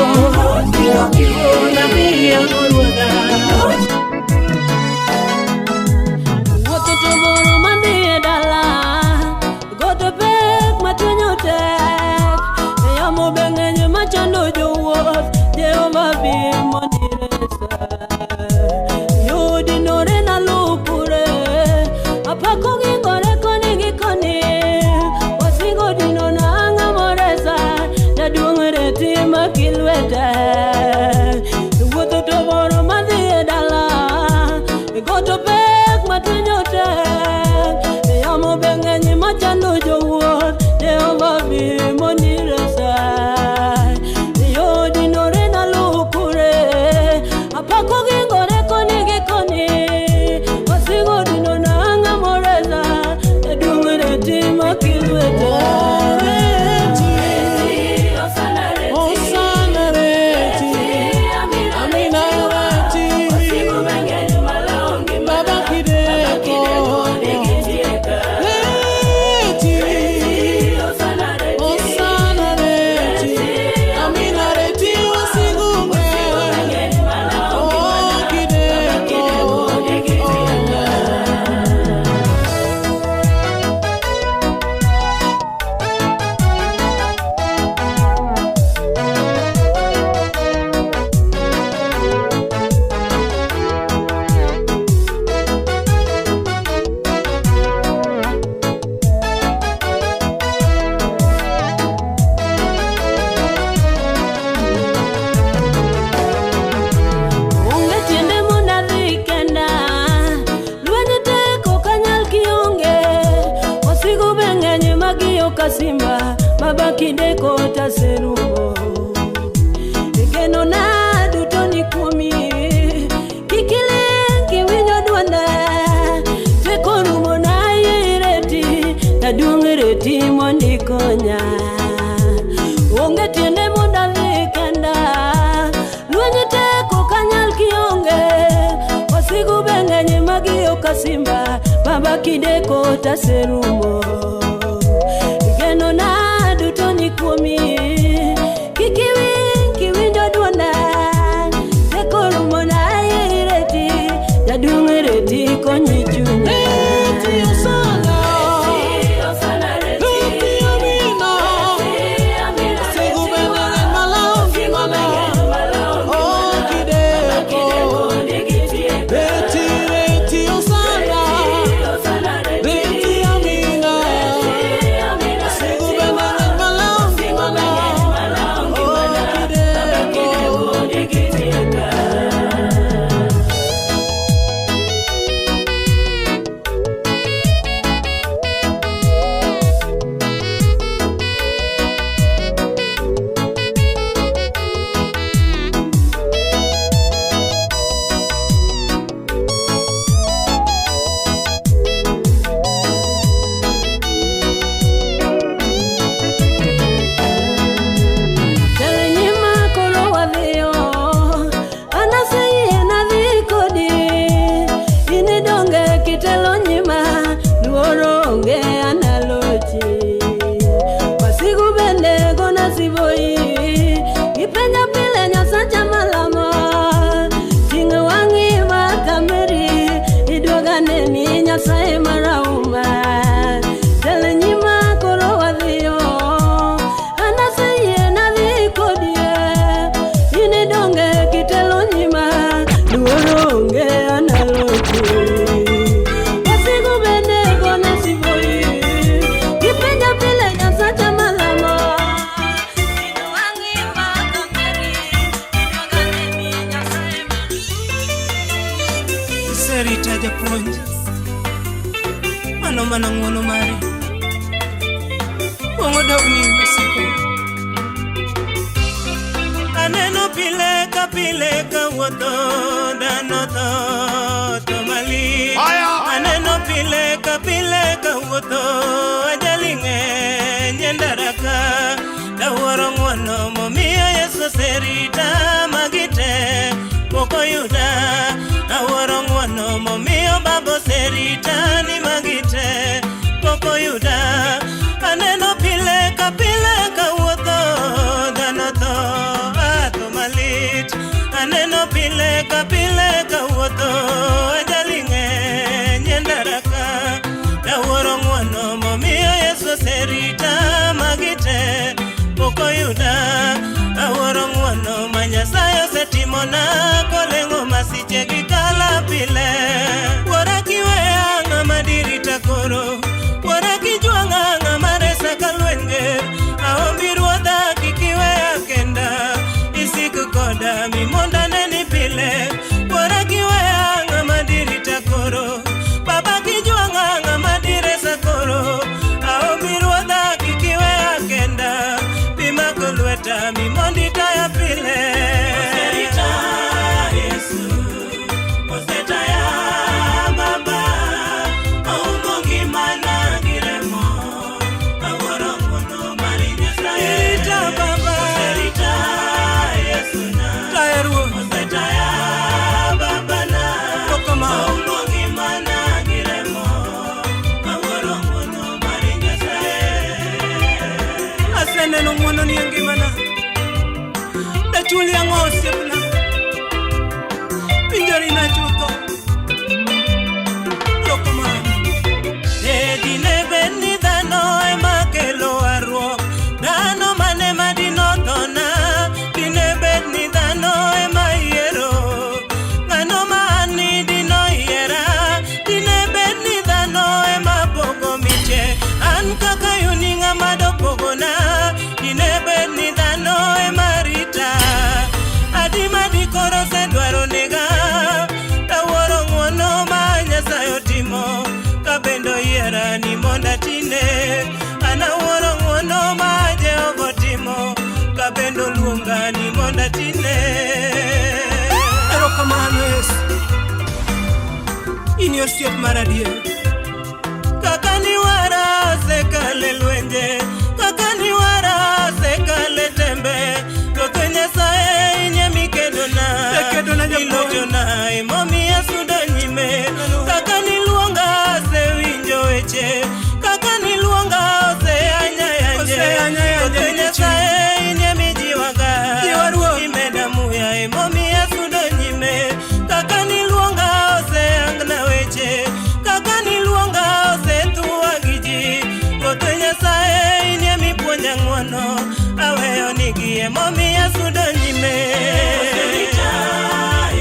Namiya ruodha. Wuotho to boro mane kasimba baba kideko taserumo geno na duto ni kuomi kikiling kiwinjo dwonda teko rumo na ireti jaduong' reti mondo ikonya onge tiende mondo adhi kenda lweny tek ok anyal kionge wasigu be ng'eny magiyo kasimba baba kideko taserumo geno na duto ni kuomi kik iwinj kiwinjo dwonda teko rumo na ireti jaduong' reti konyi chunya Reti Osana, Reti Amina, Wasigu bende ng'eny malawo ngimana, oh kideko. Reti, Reti Osana, Reti Amina, Wasigu bende ng'eny malawo ngimana, oh kideko. Telo nyima koro wadhiyo an aseyie nadhi kodi in idonge kitelo nyima luoro onge analochi wasigu bende gona siboi gipenja pile nyasacha malamo ting' wang'i makameri iduoganeni nyasaye marauma telo nyima koro wadhiyo an aseyie nadhi kodi in idonge kitelo nyima luoro onge analochi wasigu bende gona siboi gipenja pile nyasacha malamo Iserita japuonj, mano mana ng'uono mari. Kuong' odogni osiko. Aneno pile ka pile kawuotho dhano tho to malich. Aneno pile ka pile kawuotho ajali ng'eny e ndara ka. Tawuoro ng'uono momiyo Yesu oserita magi te pok oyuda. Awuoro ng'uono momiyo Baba oserita ni magi te pok oyuda. Aneno pile ka pile kawuotho dhano tho atho malit. Aneno pile ka pile kawuotho ajali ng'eny e ndara ka. Tawuoro ng'uono momiyo Yesu oserita magi te pok oyuda. Awuoro ng'uono ma Nyasaye osetimona koleng'o masiche gi kala pile. Wuora kiweya ng'ama dirita koro, wuora kijwang'a ng'ama resa ka lweny ger. Aombi ruodha kik iweya kenda, isik koda mi mondo aneni pile. Wuora kiweya ng'ama dirita koro, baba kijwang'a ng'ama diresa koro. Aombi ruodha kik iweya kenda, bimako lweta mi mondo itaya pile. Oserita Yesu, osetaya Baba, oumo ngimana gi remo. Awuoro ng'wono mar Nyasaye. Irita Baba, oserita Yesu na, taya Ruoth, osetaya Baba na, oumo ngimana gi remo. Awuoro ng'wono mar Nyasaye. Aseneno ng'wononi e ngimana. Dachuli ang'o osiepna? Pinjorina chutho. Erokamano. E dine bed ni dhano ema kelo warruok, dhano mane ma dinothona? Dine bed ni dhano ema yiero, ng'ano ma an ni dinoyiera? Dine bed ni dhano ema pogo miche, an kaka yuni ng'ama dopogona? Dine bed ni dhano ema rita, adi ma dikoro osedwaro nega? Tawuoro ng'wono ma Nyasaye otimo, ka bende oyiera ni mondo atine. An awuoro atine. Erokamano Yesu, in e osiep mar adier. Kaka niwara osekale lwenje, kaka niwara osekale tembe. Ruoth Nyasaye in emikedona, Ikedona Japuonj. ilochona emomiyo asudo nyime. Kaka niluonga asewinjo weche, kaka niluonga oseyanya yanje. Oseyanya yanje Ruoth Nyasaye in emijiwaga, Jiwa Ruoth. imeda muya emomiyo asudo nyime. Kaka niluonga oseyangna weche, kaka niluonga osethuwa gi ji. Ruoth Nyasaye in emipuonja ng'wono, aweyo nigi emomiyo asudo nyime. Oserita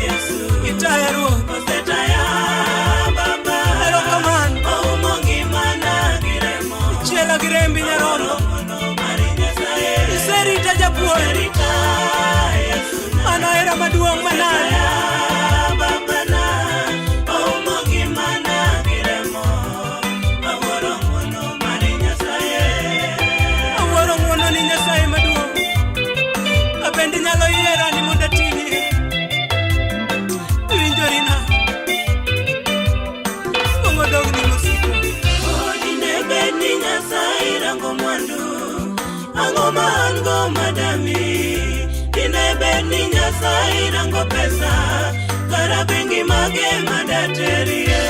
Yesu, Itaya Ruoth. osetaya Baba, Erokamano. oumo ngimana gi remo. Chiela gi rembi nyarombo. Ng'wono mar Nyasaye. Iserita Japuonj. Oserita Yesu, Mano hera maduong' manade. Babana, oumo ngimana gi remo. Awuoro ng'wono mar Nyasaye. Awuoro ng'wono ni Nyasaye maduong'. Abende nyalo yiera ni mondo atini. Iwinjorina. Duong' odogni mosiko. Dine bed ni Nyasaye rango mwandu, ang'o ma an go madami? Dine bed ni Nyasaye rango pesa, kara bengi mage madaterie?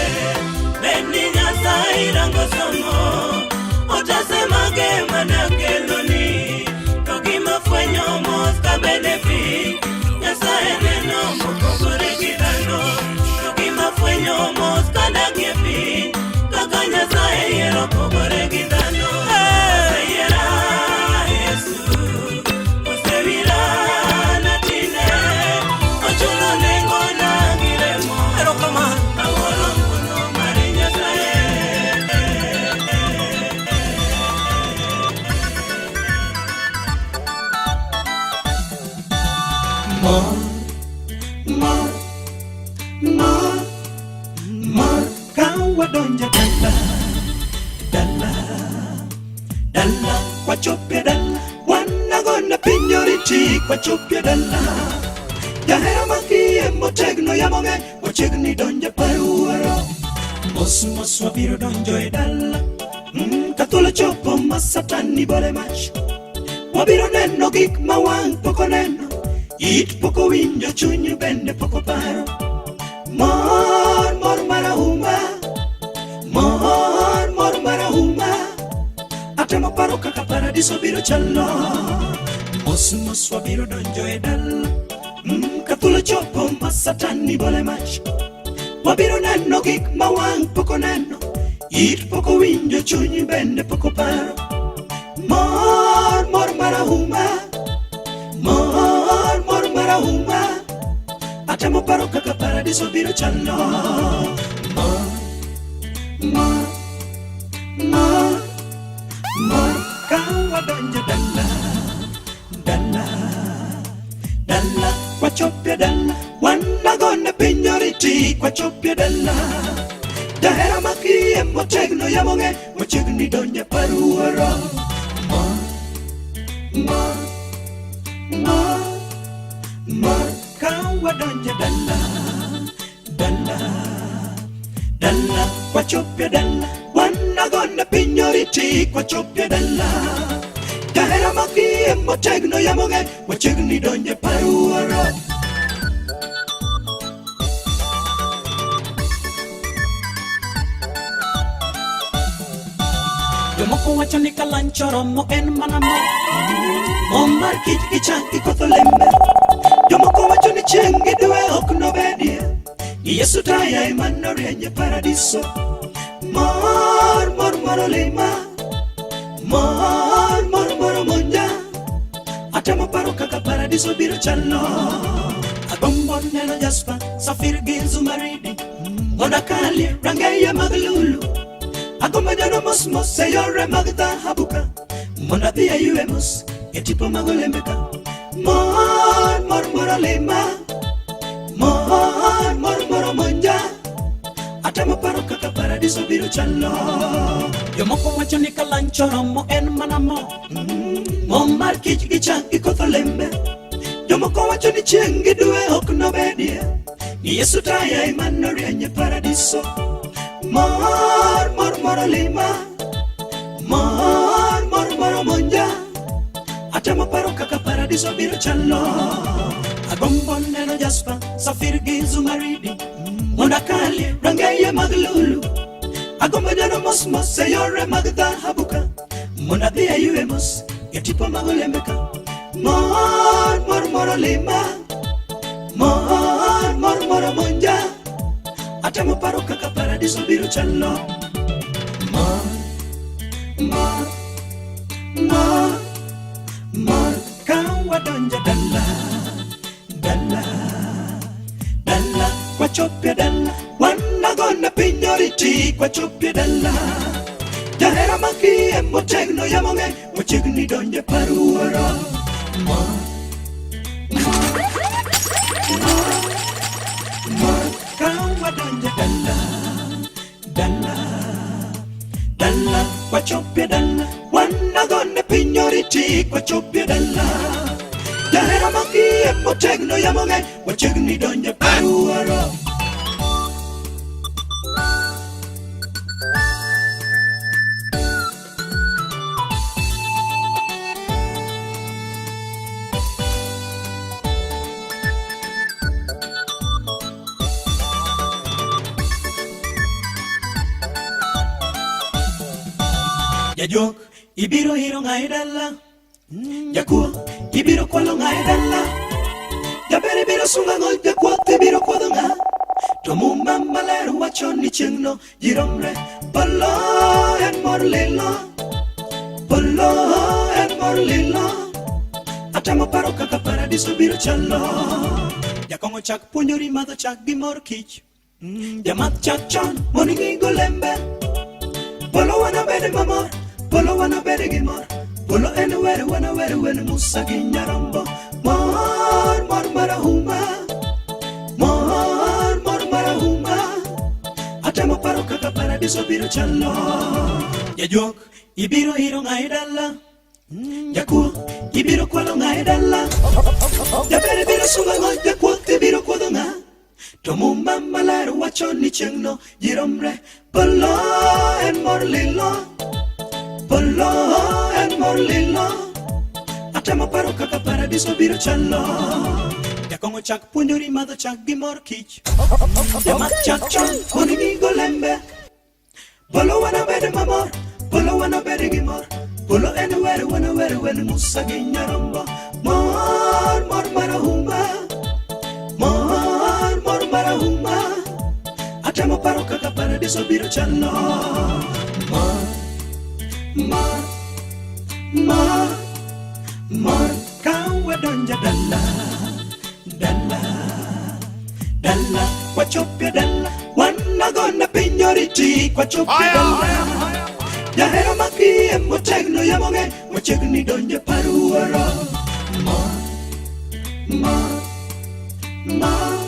Bed ni Nyasaye rango somo, otase mage madakeloni? To gima fwenyo mos ka bede piny, Nyasaye neno mopogore gi dhano. To gima fwenyo mos ka dakie piny, kaka Nyasaye yiero pogore gi dhano. Oseyiera Yesu, osewira natine, ochulo nengona gi remo. Erokamano. Awuoro ng'wono mar Nyasaye. Mor, mor, mor, mor ka wadonjo dala, dala, dala, kwachopie dala, wanagone piny oriti kwachopie dala. Jahera makiye motegno yamo ng'eny, wachiegni donjo par wuoro. Mos mos wabiro donjo e dala, ka thuolo chopo ma Satan ni bole mach. Wabiro neno gik ma wang' pok oneno, it pok owinjo, chuny bende pok oparo. Mor, mor marahuma, mor, mor marahuma. Atemo paro kaka paradiso biro chalo. Mos mos wabiro donjo e dala, ka thuolo chopo ma Satan ni bole mach. Wabiro neno gik ma wang' pok oneno, it pok owinjo, chuny bende pok oparo. Mor, mor marahuma, mor, mor marahuma. Atemo paro kaka paradiso biro chalo. Mor, mor, mor, mor ka wadonjo dala, dala, dala, kwachopie dala, wanagone piny oriti kwachopie dala. Jahera makiye motegno yamo ng'eny, wachiegni donjo e par wuoro. Mor, mor, mor, mor ka wadonjo dala, dala, dala, kwachopie dala, wanagone piny oriti kwachopie dala. Jahera makiye motegno yamo ng'eny, wachiegni donjo e par wuoro. Jomoko wacho ni kalancho romo en mana mor, mor mar kich gi chak gi koth olembe. Jomoko wacho ni chieng' gi dwe ok nobedie, ni Yesu taya ema norieny e paradiso. Mor, mor mar olima, mor, mor mor omonja. Atemo paro kaka paradiso biro chalo. Agombo neno jasper, safir gi zumaridi, mondo akalie rangeye mag lulu. Agombo nyono mos mos e yore mag dhahabu ka, mondo adhi aywe mos e tipo mag olembe ka. Mor, mor mor olima, mor, mor mor omonja. Atemo paro kaka paradiso biro chalo. Jomoko wacho ni kalancho romo en mana mo, mo mar kich gi chak gi koth olembe. Jomoko wacho ni chieng' gi dwe ok nobedie, ni Yesu taya ema norieny e paradiso. Mor, mor, mor olima, mor, mor, mor omonja. Atemo paro kaka paradiso biro chalo. Agombo neno jasper, safir gi zumaridi, mondo akalie rangeye mag lulu. Agombo neno mos mos e yore mag dhahabu ka, mondo adhi ayue mos e tipo mag olembe ka. Mor, mor, mor olima, mor, mor, mor omonja. Atemo paro kaka paradiso biro chalo. Mor, mor, mor, mor ka wadonjo dala, dala, dala, kwachopie dala, wanagone piny oriti kwachopie dala. Jahera makie motegno yamo ng'eny wachiegni donjo e par wuoro. Mor, mor, mor, mor ka wadonjo dala, dala, dala, kwachopie dala, wanagone piny oriti kwachopie dala. Jahera makie motegno yamo ng'eny wachiegni donjo e par wuoro. Jajuok ibiro iro ng'a e dala, jakuo ibiro kwalo ng'a e dala, jaber ibiro sungo ang'o, jakwath ibiro kwadho ng'a? To muma maler wacho ni chieng'no ji romre, polo en mor lilo, polo en mor lilo. Atemo paro kaka paradiso biro chalo. Jakong'o chak puonjori madho chak gi mor kich, Jamath chak chon mondo ing'i golembe. Polo wanabed mamor, polo wanabed gi mor. Polo en wer wanawer wen Musa gi Nyarombo. Mor, mor marahuma, mor, mor marahuma. Atemo paro kaka paradiso biro chalo. Jajuok ibiro iro ng'a e dala, jakuo ibiro kwalo ng'a e dala, jaber ibiro sungo ang'o, jakwoth ibiro kuodho ng'a? To muma maler wacho ni chieng'no ji romre. Polo en mor lilo, polo en mor lilo. Atemo paro kaka paradiso biro chalo. Jakong'o chak puonjori madho chak gi mor kich, jamath chak chon mondo ing'i golembe. Polo wanabed mamor, polo wanabed gi mor. Polo en wer wanawer wen Musa gi Nyarombo. Mor, mor marahuma, mor, mor marahuma. Atemo paro kaka paradiso biro chalo. Mor, mor, mor, mor ka wadonjo dala, dala, dala, kwachopie dala, wanagone piny oriti kwachopie dala. Jahera makie motegno yamo ng'eny wachiegni donjo e par wuoro. Mor, mor, mor,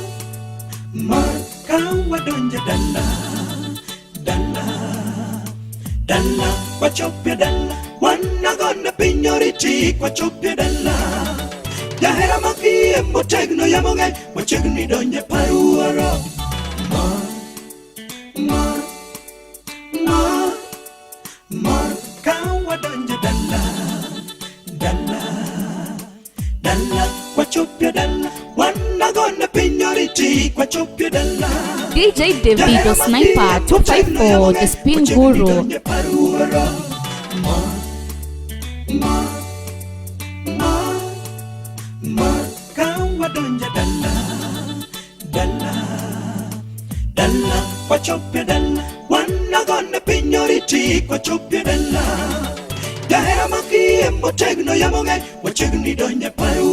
mor ka wadonjo dala, dala, dala, kwachopie dala, wanagone piny oriti kwachopie dala. Jahera makie motegno yamo ng'eny wachiegni donjo e par wuoro. Mor, mor, mor, mor ka wadonjo dala, dala, dala, kwachopie dala, wanagone piny oriti kwachopie dala. DJ Davido Sniper 254, the Spin Guru. Mor, mor, mor, mor ka wadonjo dala, dala, dala, kwachopie dala, wanagone piny oriti kwachopie dala. Jahera makie motegno yamo ng'eny wachiegni donjo e par wuoro.